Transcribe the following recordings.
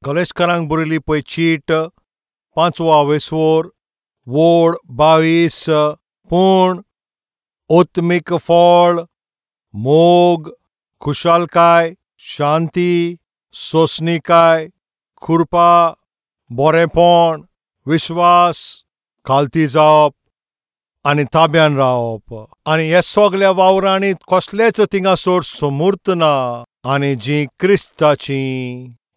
गलेशकारांक बरयली पळय चीट 5वो आवेसोर वोड 22 पूण ओत्मीक फळ मोग खुशालकाय शांती सोंसणीकाय कृपा बरेपण विश्वास खालती जावप आनी ताब्यान रावप आनी हे सगल्या वावरांनी कसलेच थिंगासर समूर्त ना आनी जी क्रिस्ताची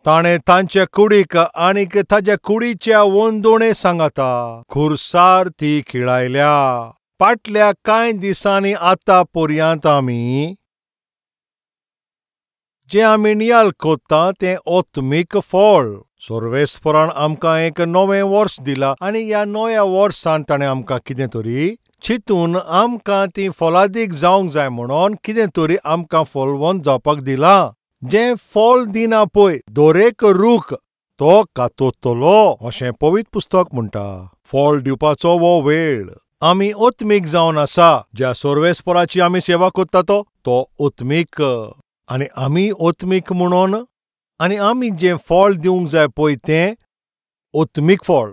ताणें तांचे कुडीक आनीक ताज्या कुडीच्या वंदोणे सांगाता खुरसार ती खिळायल्या. फाटल्या कांय दिसांनी आतां पर्यंत आमी जें आमी नियाळ कोत्ता तें ओत्मीक फळ. सर्वेस्परान आमकां एक नवें वर्स दिलां आनी ह्या नव्या वर्सान ताणें आमकां कितें तरी चिंतून आमकां ती फलादीक जावंक जाय म्हणून कितें तरी आमकां फलवंत जावपाक दिलां. जें फळ दिना पळय दरेक रूख तो कातरतलो अशें पवित्र पुस्तक म्हणटा. फळ दिवपाचो हो वेळ. आमी ओत्मीक जावन आसा. ज्या सर्वेस्पराची आमी सेवा करता तो ओत्मीक आनी आमी ओत्मीक म्हणून आनी आमी जें फळ दिवंक जाय पळय तें ओत्मीक फळ.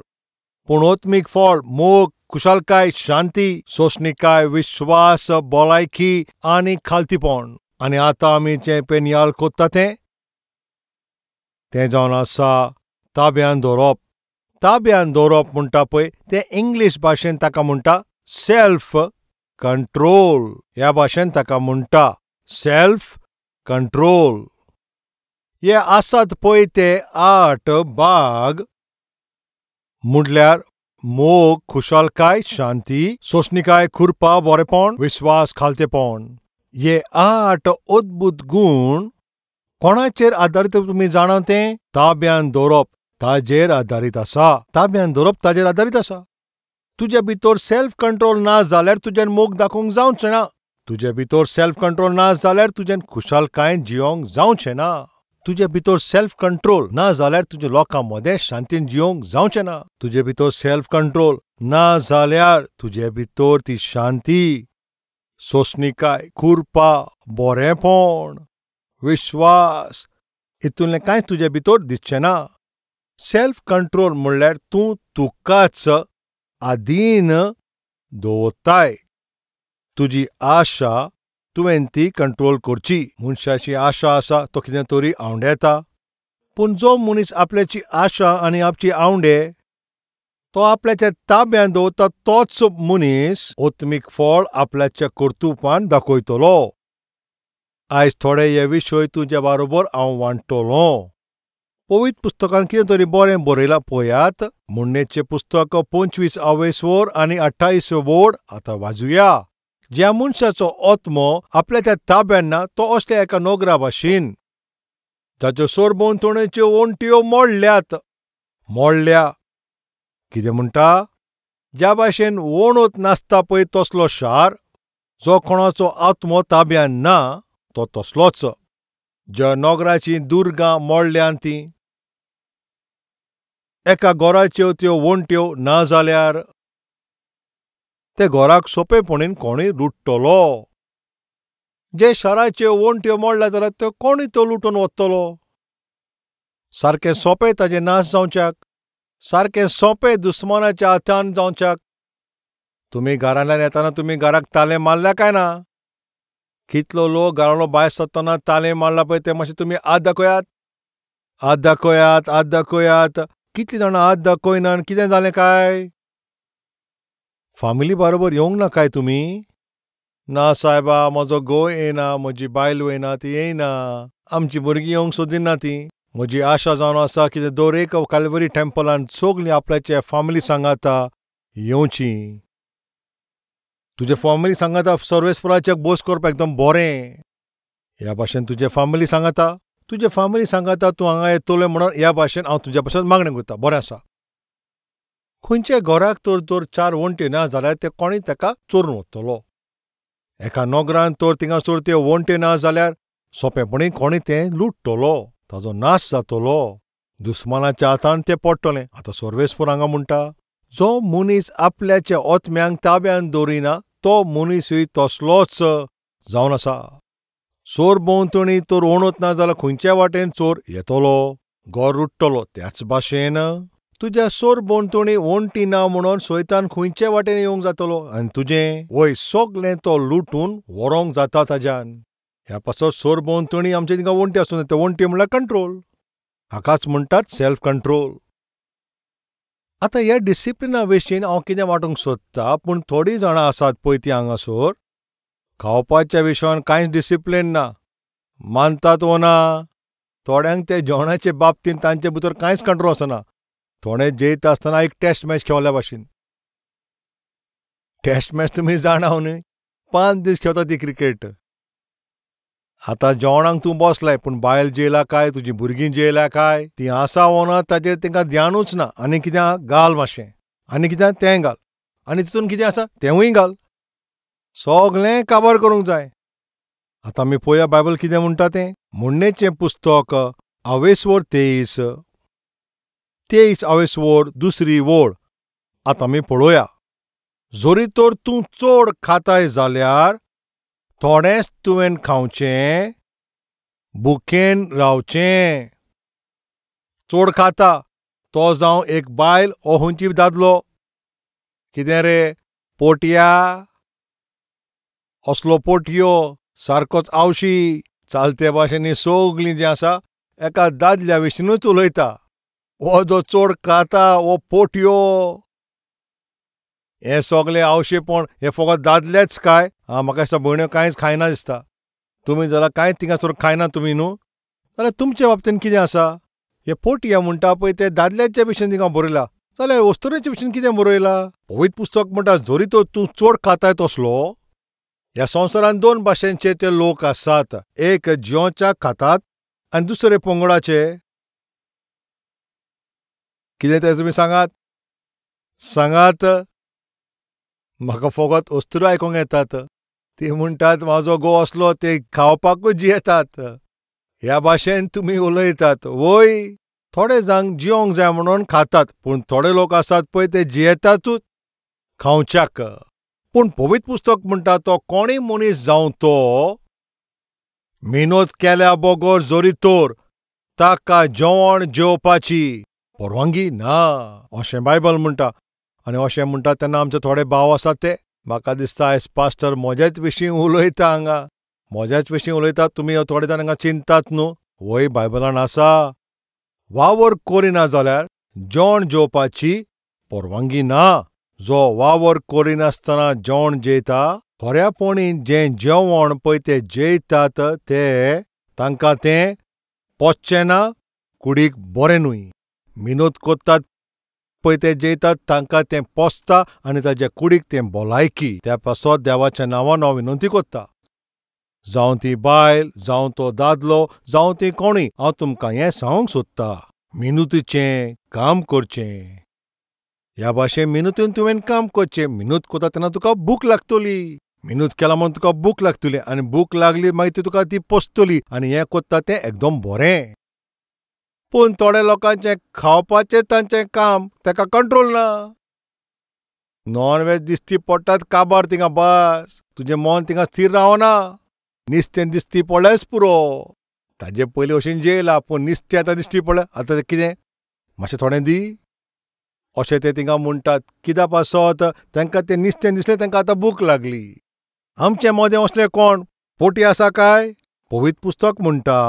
पूण ओत्मीक फळ मोग खुशालकाय शांती सोंसणीकाय विश्वास भलायकी आनी खालतीपण. आनी आतां आमी जें पळय नियाळ कोत्ता तें तें जावन आसा ताब्यान दवरप. ताब्यान दवरप म्हणटा पळय तें इंग्लीश भाशेन ताका म्हणटा सेल्फ कंट्रोल. ह्या भाशेन ताका म्हणटा सेल्फ कंट्रोल. हे आसात पळय ते 8 भाग म्हटल्यार मोग खुशालकाय शांती सोंसणीकाय कृपा बरेपण विश्वास खालतेपण. हे 8 अद्भुत गूण कोणाचेर आदारीत तुमी जाणा तें ताब्यान दवरप ताजेर आदारीत आसा. ताब्यान दवरप ताजेर आदारीत आसा. तुजे भितर सेल्फ कंट्रोल ना जाल्यार तुज्यान मोग दाखोवंक जावचें ना. तुजे भितर सेल्फ कंट्रोल ना जाल्यार तुज्यान खुशालकायेन जियोंक जावचें ना. तुजे भितर सेल्फ कंट्रोल ना जाल्यार तुज्या लोकां मदें शांतीन जियोंक जावचें ना. तुजे भितर सेल्फ कंट्रोल ना जाल्यार तुजे भितर ती शांती सोंसणीकाय कृपा बरेपण विश्वास हितूंतलें कांय तुजे भितर दिसचें ना. सेल्फ कंट्रोल म्हणल्यार तूं तुकाच आदीन दवरताय. तुजी आशा तुवें ती कंट्रोल करची. मनशाची आशा आसा तो कितें तरी आंवडेता पूण जो मनीस आपल्याची आशा आनी आपची आंवडे तो आपल्याच्या ताब्यान दवरता तोच मनीस ओत्मीक फळ आपल्याच्या कर्तुपान दाखयतलो. आयज थोडे हे विशय तुज्या बरोबर हांव वांट्टलो. पवित्र पुस्तकान कितें तरी बरें बरयलां पळयात. म्हणणेचें पुस्तक 25 आवेसवर आनी 28 वोड आतां वाजुया. ज्या मनशाचो आत्मो आपल्याच्या ताब्यान ना तो असल्या एका नोगरा भाशेन जाच्यो सरभोंवतणच्यो वण्ट्यो मोडल्यात. मोडल्या कितें म्हणटा? ज्या भाशेन वणत नासता पळय तसलो शार जो कोणाचो आत्मो ताब्यान ना तो तसलोच. ज्या नोगराचीं दुर्गां मोडल्यान तीं एका घराच्यो त्यो वण्ट्यो ना जाल्यार ते घराक सोंपेपणीन कोणूय लुट्टलो. जे शाराच्यो वण्ट्यो मोडल्या जाल्यार त्यो कोणूय त्यो लुटून वतलो. सारकें सोंपें ताजें नाश जावच्याक, सारकें सोंपें दुस्मानाच्या हातान जावच्याक. तुमी घरांतल्यान येतना तुमी घराक तालें मारल्या काय ना? कितलो लोक घरांतलो भायर सरतना तालें मारला पळय तें मातशें तुमी हात दाखयात, हात दाखयात, हात दाखयात. कितलीं जाणां हात दाखयना? कितें जालें काय? फामिली बरोबर येवंक ना काय तुमी? ना सायबा, म्हजो घोव येयना, म्हजी बायल येयना, ती येयना, आमची भुरगीं येवंक सोदिना ती. म्हजी आशा जावन आसा कितें दरेक कालवरी टेम्पलान सगळीं आपल्याचे फामिली सांगाता येवची. तुजे फामिली सांगाता सर्वेस्पराचे बोस करपाक एकदम बरें. ह्या भाशेन तुजे फामिली सांगाता, तुजे फामिली सांगाता तूं हांगा येतलो म्हणून ह्या भाशेन हांव तुज्या पासून मागणें करता. बरें आसा. खंयच्या घराक तर जर 4 वण्ट्यो ना जाल्यार ते कोणूय ताका चोरून वतलो. एका नोगरान तर थिंगासर त्यो वण्ट्यो ना जाल्यार सोंपेपणी कोणूय तें लुट्टलो, ताजो नाश जातलो, दुस्मानाच्या हातान तें पडटलें. आतां सर्वेस्पर हांगा म्हणटा जो मनीस आपल्याच्या ओत्म्यांक ताब्यान दवरिना तो मनीसूय तसलोच जावन आसा. चोर भोंवतणी तर वणत ना जाल्यार खंयच्या वाटेन चोर येतलो. घोर रुट्टलो. त्याच भाशेन तुज्या सोरभोंवतणी वण्टी ना म्हणून सैतान खंयचे वाटेन येवंक जातलो आनी तुजें वय सगलें तो लुटून व्हरोंक जाता ताज्यान. ह्या पासत सोरभोंवतणी आमचे तिंगा वण्टी आसूं जाय. त्यो वण्टी म्हणल्यार कंट्रोल. हाकाच म्हणटात सेल्फ कंट्रोल. आतां ह्या डिसिप्लिना विशीं हांव कितें वांटूंक सोदता, पूण थोडीं जाणां आसात पळय तीं हांगासर खावपाच्या विशयान कांयच डिसिप्लीन ना. मानतात वो ना? थोड्यांक ते जेवणाचे बाबतींत तांचे भितर कांयच कंट्रोल आसना. थोडे जेयता आसतना एक टॅस्ट मॅच खेळल्या भाशेन. टॅस्ट मॅच तुमी जाणा न्हय, 5 दीस खेळता ती क्रिकेट. आतां जेवणाक तूं बसलाय, पूण बायल जेयला काय, तुजी भुरगीं जेयल्या काय, तीं आसा वो ना ताजेर तांकां ध्यानूच ना. आनी कितें घाल मातशें, आनी कितें तें घाल, आनी तितून कितें आसा तेंवूय घाल, सगलें काबार करूंक जाय. आतां आमी पळोवया बायबल कितें म्हणटा तें. म्हणणेचें पुस्तक आवेसवर 23 23 आवेसवर 2 वळ. आतां आमी पळोवया. जरी तर तूं चड खाताय जाल्यार थोडेंच तुवें खावचें, भुकेन रावचें. चड खाता तो जावं एक बायल ओ खंयची दादलो, कितें रे पोटया, असलो पोटयो सारकोच आवशी चालते भाशेन सगलीं जीं आसा एका दादल्या विशींनूच उलयता. हो जो चड खाता हो पोटयो. हें सगलें आवशेपण हें फकत दादलेच काय? आं, म्हाका दिसता भयण्यो कांयच खायना दिसता. तुमी जाल्यार कांयच थिंगासर खायना तुमी न्हू, जाल्यार तुमचे बाबतीन कितें आसा? हे पोटया म्हणटा पळय ते दादल्याच्या विशीं थिंगा बरयला, जाल्यार वस्तुरेच्या विशीं कितें बरयला? पवित्र पुस्तक म्हणटा जरी तर तूं चड खाताय तसलो. ह्या संवसारांत 2 भाशेंचे ते लोक आसात, एक जियोच्याक खातात आनी दुसरे पंगडाचे. कितें तें तुमी सांगात सांगात. म्हाका फकत अस्तुऱ्यो आयकूंक येतात, ती म्हणटात म्हाजो घोव असलो ते खावपाकूच जियेतात. ह्या भाशेन तुमी उलयतात वय. थोडे जाण जियोंक जाय म्हणून खातात, पूण थोडे लोक आसात पळय ते जियेतातूच खावच्याक. पूण पवित्र पुस्तक म्हणटा तो कोणूय मनीस जावं तो मिनोद केल्या बगर जरी तर ताका जेवण जेवपाची परवानगी ना, अशें बायबल म्हणटा. आनी अशें म्हणटा तेन्ना आमचे थोडे भाव आसात ते म्हाका दिसता आयज पास्टर म्हज्याच विशीं उलयता, हांगा म्हज्याच विशीं उलयता. तुमी थोडे जाण हांगा चिंतात न्हू, वय बायबलान आसा वावर करिना जाल्यार जेवण जेवपाची परवानगी ना. जो वावर करिनासतना जेवण जेयता, खऱ्यापणी जें जेवण पळय ते जेयतात ते तांकां तें पचचें ना, कुडीक बरें न्हय. मिनोद करतात पळय ते जेयतात तांकां तें पोसता आनी ताज्या कुडीक तें भलायकी. त्या पासत देवाच्या नांवान हांव विनंती करता, जावं ती बायल, जावं तो दादलो, जावं ती कोणूय, हांव तुमकां हें सांगूंक सोदता, मिनुतीचें काम करचें. ह्या भाशेन मिनुतीन तुवें काम करचें. मिनूत करता तेन्ना तुका भूक लागतली, मिनूत केला म्हणून तुका भूक लागतली, आनी भूक लागली मागीर ती तुका ती पोसतली, आनी हें करता तें एकदम बरें. पूण थोड्या लोकांचें खावपाचें तांचें काम ताका कंट्रोल ना. नॉन वेज दिसती पडटात काबार थिंगा, बस तुजें मन थिंगा स्थीर रावना. निस्तें दिसती पडल्याच पुरो, ताजे पयलीं वशीन जेयला, पूण निस्तें आतां दिश्टी पडलें, आतां कितें मातशें थोडें दी अशें ते थिंगा म्हणटात. कित्या पासत तांकां तें निस्तें दिसलें, तांकां आतां भूक लागली. आमचे मदें असलें कोण पोटी आसा काय? पवित्र पुस्तक म्हणटा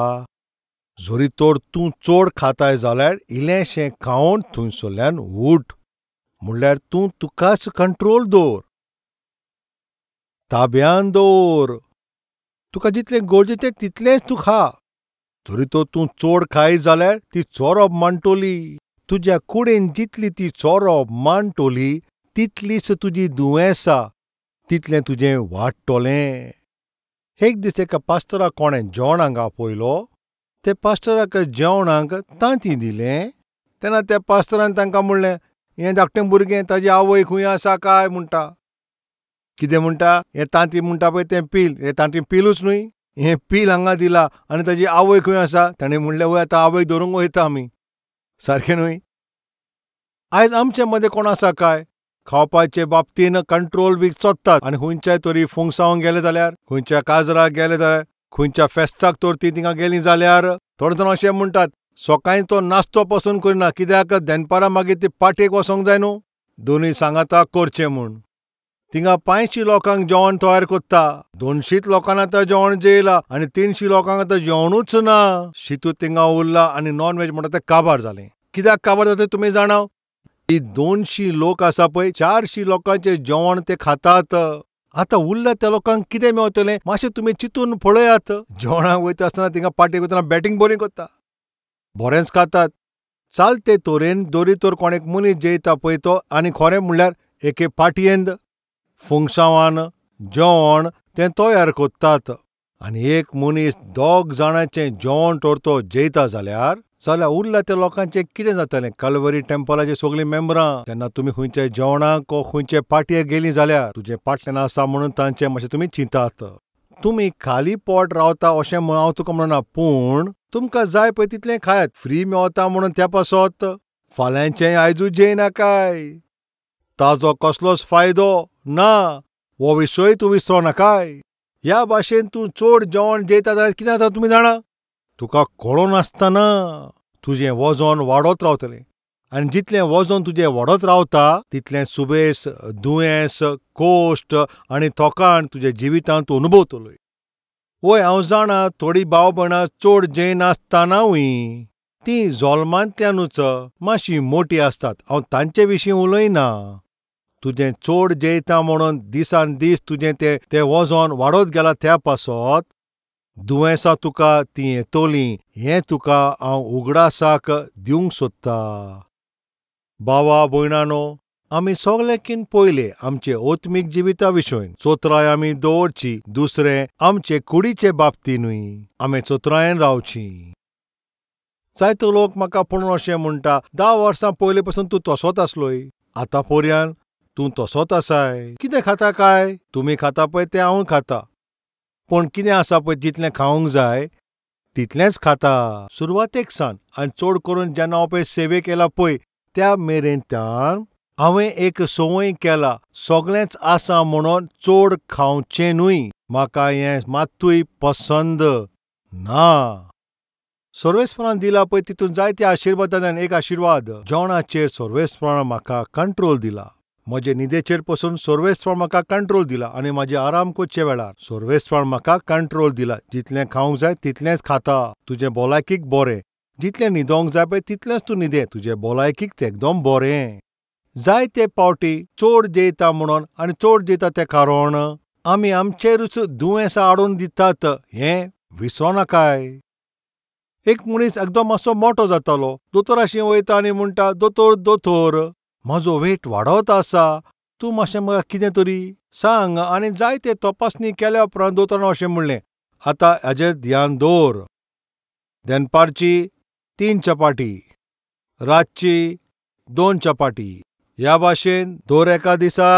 जरी तर तूं चड खाताय जाल्यार इल्लेंशें खावन थंयसरल्यान उठ, म्हणल्यार तूं तुकाच कंट्रोल दवर, ताब्यान दवर. तुका जितलें गरजेचें तितलेंच तूं खा. जरी तर तूं चड खाय जाल्यार ती चोरप मांडटली. तुज्या कुडीन जितली ती चोरप मांडटली तितलीच तुजी दुयेंसां, तितलें तुजें वाडटलें. एक दीस एका पास्टराक कोणें जेवणाक आपयलो. ते पास्टराक जेवणाक तांतीं दिलें. तेन्ना त्या पास्टरान तांकां म्हणलें, हें धाकटें भुरगें ताजी आवय खंय आसा काय म्हणटा. कितें म्हणटा? हें तांतीं म्हणटा पळय तें पील, हें तांतीं पिलूच न्हय, हें पील हांगा दिलां आनी ताजी आवय खंय आसा? ताणें म्हणलें, वय आतां आवयक धरूंक वयता आमी. सारकें न्हय? आयज आमचे मदें कोण आसा काय खावपाचे बाबतीन कंट्रोल बी चोदतात, आनी खंयच्याय तरी फुंगसावंक गेले जाल्यार, खंयच्या काजराक गेले जाल्यार, खंयच्या फेस्ताक तर ती थिंगा गेली जाल्यार थोडे जाण अशें म्हणटात, सकाळीं तो नाश्तो पसून करिना, कित्याक दनपारां मागीर ती पाटयेक वचोंक जाय न्हू, दोनूय सांगाता करचें म्हूण. थिंगा 500 लोकांक जेवण तयार कोत्ता, 200 लोकांक आतां जेवण जेयलां आनी 300 लोकांक आतां जेवणूच ना. शितू थिंगा उरला आनी नॉन व्हेज म्हणटा तें काबार जालें. कित्याक काबार जाता तुमी जाणा? ही 200 लोक आसा पळय, 400 लोकांचें जेवण ते खातात. आतां उरला त्या लोकांक कितें मेवतलें मातशें तुमी चिंतून पळयात. जेवणाक वयता आसतना थिंगा पार्टेक वयतना बॅटींग बरी कोत्ता, बरेंच खातात. चालते तरेन दोरी तर कोण एक मनीस जेयता पळय तो, आनी खरें म्हणल्यार एके पाटयेंत फुंगसांवान जेवण तें तयार कोत्तात आनी एक मनीस 2 जाणांचें जेवण तर तो जेयता जाल्यार जाल्यार उरला त्या लोकांचें कितें जातलें? कलवरी टेम्पलाचे सगळीं मेंबरां तेन्ना तुमी खंयच्या जेवणाक वो खंयचे पाटयेक गेलीं जाल्यार तुजें पाटल्यान आसा म्हणून तांचें मातशें तुमी चिंतात. तुमी खाली पोट रावता अशें हांव तुका म्हणना, पूण तुमकां जाय पळय तितलें खायात. फ्री मेवता म्हणून त्या पासत फाल्यांचें आयजूच जेयनाकाय, ताजो कसलोच फायदो ना, हो विशय तूं विसरो नाकाय. ह्या भाशेन तूं चड जेवण जेयता जाल्यार कितें जाता तुमी जाणा? तुका कळोन आसतना तुजें वजन वाडत रावतलें आनी जितलें वजन तुजें वाडत रावता तितलें सुबेस, दुयेंस, कोश्ट आनी थकाण तुज्या जिवितांत तूं अनुभवतलोय. वय हांव जाणा थोडीं भाव भयणां चड जेयनासतनाय तीं जल्मांतल्यानूच मातशीं मोटी आसतात, हांव तांचे विशीं उलयना. तुजें चड जेयता म्हणून दिसान दीस तुजें तें वजन वाडत गेलां त्या पासत दुयेंसां तुका तीं येतलीं हें तुका हांव उगडासाक दिवंक सोदता. भावा भयणानो, आमी सगळ्यांकीन पयलें आमचे आत्मीक जिविता विशयन चोत्राय आमी दवरची, दुसरें आमचे कुडीचे बाबतीनूय आमी चोत्रायेन रावची. जायतो लोक म्हाका पळोवन अशें म्हणटा, 10 वर्सां पयलीं पसून तूं तसोच आसलोय, आतां पर्यान तूं तसोच आसाय, कितें खाता काय? तुमी खाता पळय तें हांव खाता, पूण कितें आसा पळय जितलें खावंक जाय तितलेंच खाता. सुरवातेक सान आनी चड करून जेन्ना हांव पळय सेवेक येयला पळय त्या मेरेन त्यान हांवें एक संवय केला, सगळेंच आसा म्हणून चड खावचें न्हय, म्हाका हें मात्तूय पसंद ना. सर्वेस्परान दिला पळय तितून जायते आशिर्वादांतल्यान एक आशिर्वाद जेवणाचेर सर्वेस्परान म्हाका कंट्रोल दिला, म्हजे न्हिदेचेर पसून सर्वेस्परान म्हाका कंट्रोल दिला आनी म्हाजे आराम करचे वेळार सर्वेस्परान म्हाका कंट्रोल दिला. जितलें खावंक जाय तितलेंच खाता, तुजें भलायकीक बरें, जितलें न्हिदोंक जाय पळय तितलेंच तूं न्हिदे, तुजे भलायकीक तें एकदम बरें. जायते पावटी चड जेयता म्हणून आनी चड जेयता तें कारण आमी आमचेरूच दुयेंसां हाडून दितात हें विसरो नाकाय. एक मनीस एकदम मातसो मोटो जातालो, दोतोराशी वयता आनी म्हणटा, दोतोर दोतोर म्हजो वेट वाडत आसा, तूं मातशें म्हाका कितें तरी सांग. आनी जायते तपासणी केल्या उपरांत दोतोरान अशें म्हणलें, आतां हाजेर ध्यान दवर, दनपारची 3 चपाटी, रातची 2 चपाटी, ह्या भाशेन दर एका दिसा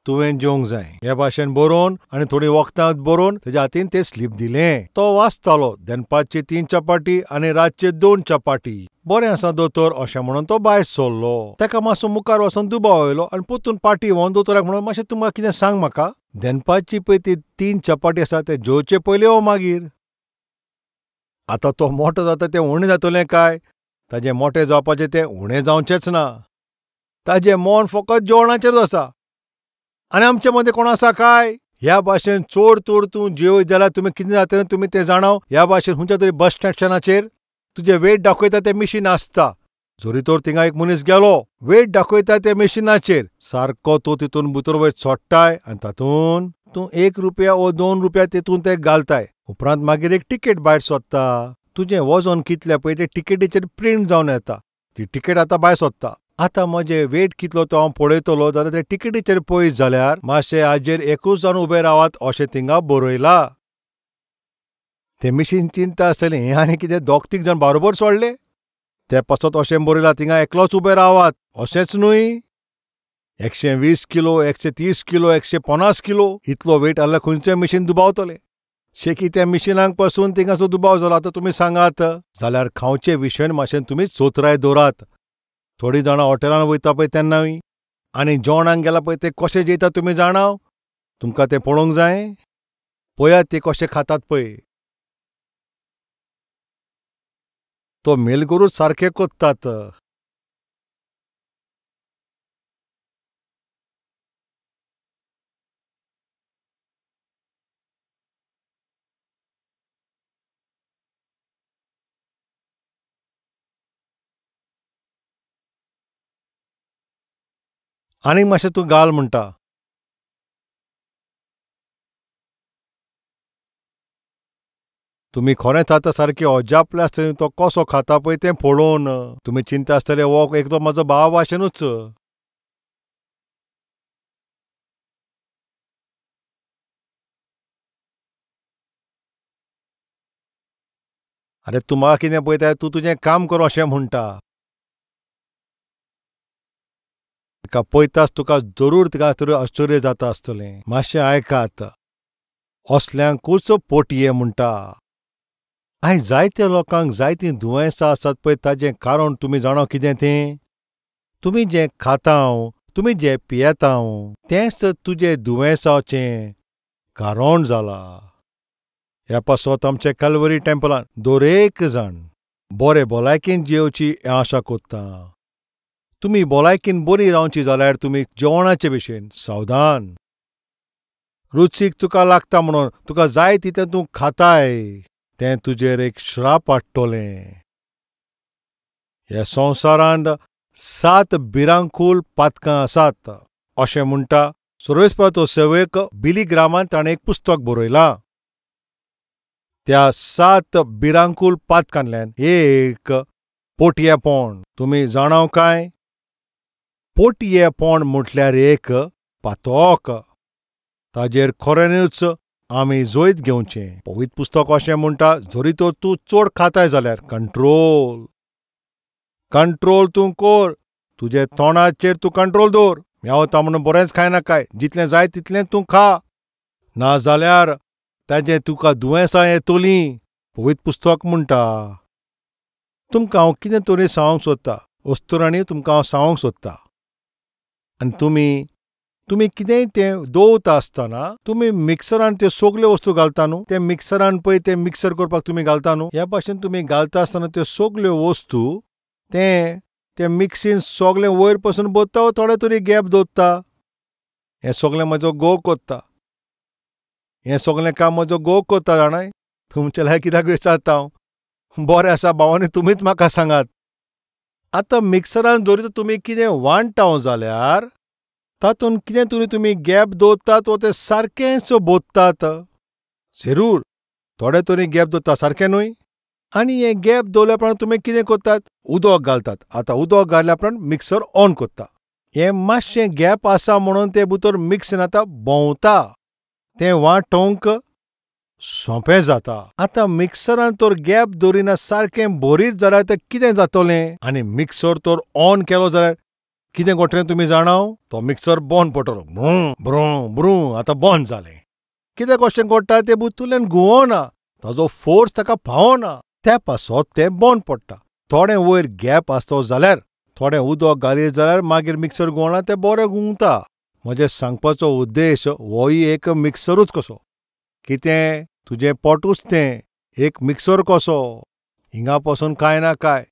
तुवें जेवंक जाय. ह्या भाशेन बरोवन आनी थोडीं वखदां बरोवन तेज्या हातीन तें स्लीप दिलें. तो वाचतालो, दनपारची 3 चपाटी आनी रातचे 2 चपाटी. बरें आसा दोतोर अशें म्हणून तो भायर सरलो. ताका मातसो मुखार वचून दुबाव आयलो आनी परतून पाटी व्हरून दोतोराक म्हणून, मातशें तुमकां कितें सांग म्हाका, दनपारची पळय ती 3 चपाटी आसा ते जेवचे पयलीं वो मागीर? आतां तो मोटो जाता तें उणें जातलें काय? ताजें मोटें जावपाचें तें उणें जावचेंच ना, ताजें मन फकत जेवणाचेरूच आसा. आनी आमचे मदें कोण आसा काय? ह्या भाशेन चड तर तूं जेवयत जाल्यार तुमी कितें जातलें तुमी तें जाणाव? ह्या भाशेन खंयच्या तरी बस स्टेशनाचेर तुजें वेट दाखयता तें मिशीन आसता, जरी तर थिंगा एक मनीस गेलो, वेट दाखयता त्या मिशिनाचेर, सारको तूं तितून भितर वयर सोडटाय आनी तातूंत तूं 1 रुपया वो 2 रुपया तितून ते घालताय. उपरांत मागीर एक टिकेट भायर सोदता, तुजें वजन कितलें पळय तें टिकेटीचेर प्रिंट जावन येता, ती टिकेट आतां भायर सोदता. आतां म्हजें वेट कितलो तो हांव पळयतलो जाल्यार ते टिकेटीचेर पळयत जाल्यार मातशें हाजेर एकूच जावन उबें रावात अशें थिंगा बरयलां. तें मिशीन चिंता आसतलें हें आनी कितें 2-3 जाण बारोबर सोडले ते पासत अशें बरयलां थिंगा एकलोच उबें रावात अशेंच न्हय. 120 किलो, 130 किलो, 150 किलो इतलो वेट आहल्यार खंयचें मिशीन दुबावतलें. शेकी त्या मिशिनांक पसून थिंगासो दुबाव जालो. आतां तुमी सांगात जाल्यार खावचे विशयन मातशें तुमी चोत्राय दवरात. थोडीं जाणां हॉटेलान वयता पळय तेन्नाय आनी जेवणाक गेला पळय ते कशें जेयता तुमी जाणा? तुमकां तें पळोवंक जाय? पळयात ते कशें खातात पळय. तो मेलगोरूच सारकें कोत्तात. आनीक मातशें तूं घाल म्हणटा. तुमी खरेंच आतां सारकें अजापले आसतले तो कसो खाता पळय तें पळोवन. तुमी चिंता आसतले हो एक तो म्हजो भाव भाशेनूच. आरे तूं म्हाका कितें पळयता, तूं तुजें काम कर अशें म्हणटा. ताका पळयताच तुका जरूर तिका तरी आश्चर्य जाता आसतलें. मातशें आयकात, असल्यांकूच पोटये म्हणटा. आयज जायत्या लोकांक जायतीं दुयेंसां आसात पळय, ताजें कारण तुमी जाणा कितें तें? तुमी जें खाता, तुमी जें पियेता तेंच तुजें दुयेंसाचें कारण जालां. ह्या पासत आमच्या कॅल्वरी टेम्पलान दरेक जाण बरे भलायकेन जियेवची हें आशा कोत्ता. तुमी भलायकेन बरी रावची जाल्यार तुमी जेवणाचे भशेन सावधान. रुचीक तुका लागता म्हणून तुका जाय तितलें तूं खाताय, तें तुजेर एक श्राप हाडटलें. ह्या संवसारांत 7 भिरांकूळ पातकां आसात अशें म्हणटा सर्वेस्पराचो सेवक बिली ग्रामान. ताणें एक पुस्तक बरयलां. त्या 7 भिरांकूळ पातकांतल्यान एक पोटयेपण. तुमी जाणाव काय? पोटयेपण म्हटल्यार एक पातक. ताजेर खऱ्यांनीच आमी जैत घेवचें. पवित्र पुस्तक अशें म्हणटा, जरी तर तूं चड खाताय जाल्यार कंट्रोल कंट्रोल तूं कर, तुजे तोंडाचेर तूं कंट्रोल दवर. मेवता म्हणून बरेंच खायनाकाय, जितलें जाय तितलें तूं खा, ना जाल्यार ताजें तुका दुयेंसां येतलीं. पवित्र पुस्तक म्हणटा. तुमकां हांव कितें तरी सांगूंक सोदता, अस्तुरांनी तुमकां हांव सांगूंक सोदता. आनी तुमी कितेंय तें दवरता आसतना तुमी मिक्सरान त्यो सगल्यो वस्तू घालता न्हू, ते मिक्सरान पळय तें मिक्सर करपाक तुमी घालता न्हू, ह्या भाशेन तुमी घालता आसतना त्यो सगल्यो वस्तू तें ते मिक्सीन सगळें वयर पसून भरता वो थोडे तरी गॅप दवरता. हें सगळें म्हजो घोव कोत्ता, हें सगळें काम म्हजो घोव कोत्ता. जाणाय तुमचे लागीं कित्याक विचारता हांव? बरें आसा भावांनी, तुमीच म्हाका सांगात. आतां मिक्सरान जरी तुमी कितें वांट्टा जाल्यार तातूंत कितें तरी तुमी गॅप दवरतात वो तें सारकेंच बोधतात. जरूर थोडे तरी गॅप दवरता, सारकें न्हय? आनी हें गॅप दवरल्या उपरांत तुमी कितें करतात? उदक घालतात. आतां उदक घातल्या उपरांत मिक्सर ऑन करता. हें मातशें गॅप आसा म्हणून तें भितर मिक्सीन आतां भोंवता, तें वांटोवंक सोंपें जाता. आतां मिक्सरान तर गॅप दवरिना सारकें भरीत जाल्यार तें कितें जातलें? आनी मिक्सर तर ऑन केलो जाल्यार कितें घडटलें तुमी जाणाव? तो मिक्सर बंद पडटलो, ब्रू ब्रू ब्रू, आतां बंद जालें. कितें कशें घडटा तें भितूरल्यान घुंवना, ताजो फोर्स ताका पावना, त्या पासत तें बंद पडटा. थोडें वयर गॅप आसतो जाल्यार, थोडें उदक घालीत जाल्यार मागीर मिक्सर घुंवना, तें बरें घुंवता. म्हजें सांगपाचो उद्देश होय एक मिक्सरूच कसो. कितें तुजें पोटूच तें एक मिक्सर कसो. हिंगा पासून कांय ना काय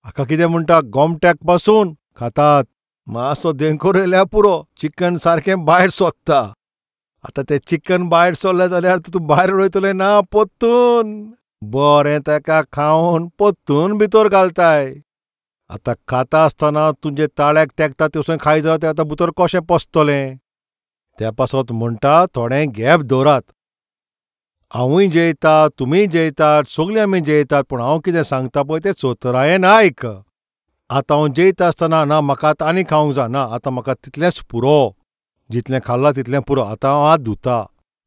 हाका कितें म्हणटा, गोमट्याक पासून खातात. मातसो देंकोर येयल्यार पुरो, चिकन सारकें भायर सोदता. आतां तें चिकन भायर सरलें जाल्यार तूं भायर उडयतलें ना, पोत्तून बरें ताका खावन पोत्तून भितर घालताय. आतां खाता आसतना तुजे ताळ्याक तेंकता तशें खायत जाल्यार तें आतां भितर कशें पसतलें? त्या पासत म्हणटा थोडें गॅप दवरात. हांवूय जेयता, तुमीय जेयतात, सगळीं आमी जेयतात, पूण हांव कितें सांगता पळय तें चतुरायेन आयक. आतां हांव जेयता आसतना ना म्हाका आतां आनी खावंक जाय ना, आतां म्हाका तितलेंच पुरो, जितलें खाल्लां तितलें पुरो, आतां हांव हात धुता.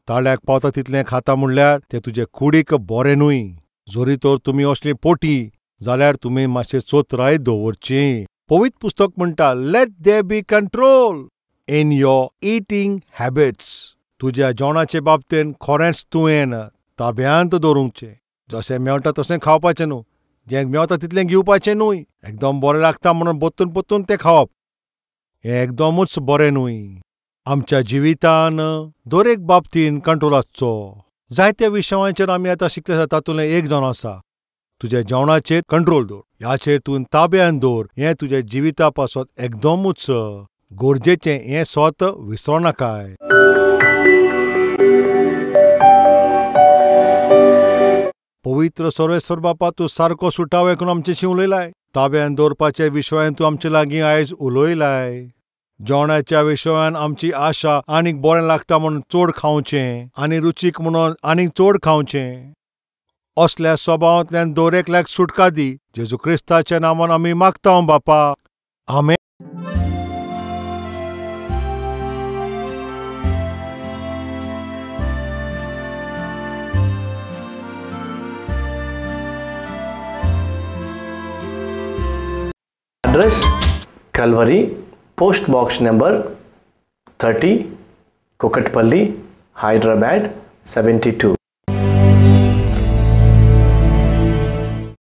ताळ्याक पावता तितलें खाता म्हणल्यार तें तुजे कुडीक बरें न्हय. जरी तर तुमी असली पोटी जाल्यार तुमी मातशें चतुराय दवरची. पवित्र पुस्तक म्हणटा, let there be control in your eating habits. तुज्या जेवणाचे बाबतीन खरेंच तुवें ताब्यांत दवरूंकचें. जशें मेळटा तशें खावपाचें न्हू, जें मेवता तितलें घेवपाचें न्हय. एकदम बरें लागता म्हणून पोत्तून पोत्तून तें खावप हें एकदमूच बरें न्हय. आमच्या जिवितान दरेक बाबतीन कंट्रोल आसचो. जायत्या विशयांचेर आमी आतां शिकले आसा, तातूंतलें एक जावन आसा तुज्या जेवणाचेर कंट्रोल दवर, ह्याचेर तूं ताब्यान दवर. हें तुज्या जिविता पासत एकदमूच गरजेचें, हें स्वत विसरो नाकाय. पवित्र सर्वेश्वर बापा, तूं सारको सुटावे करून आमचेशी उलयलाय. ताब्यान दवरपाच्या विशयान तूं आमचे लागीं आयज उलयलाय. जेवणाच्या विशयान आमची आशा आनीक बरें लागता म्हणून चड खावचें आनी रुचीक म्हणून आनीक चड खावचें, असल्या स्वभावांतल्यान दरेकल्याक सुटका दी. जेजू क्रिस्ताच्या नांवान आमी मागता बापा, आमेन. Address: Calvary, Post Box number 30, Kukatpally, Hyderabad 72.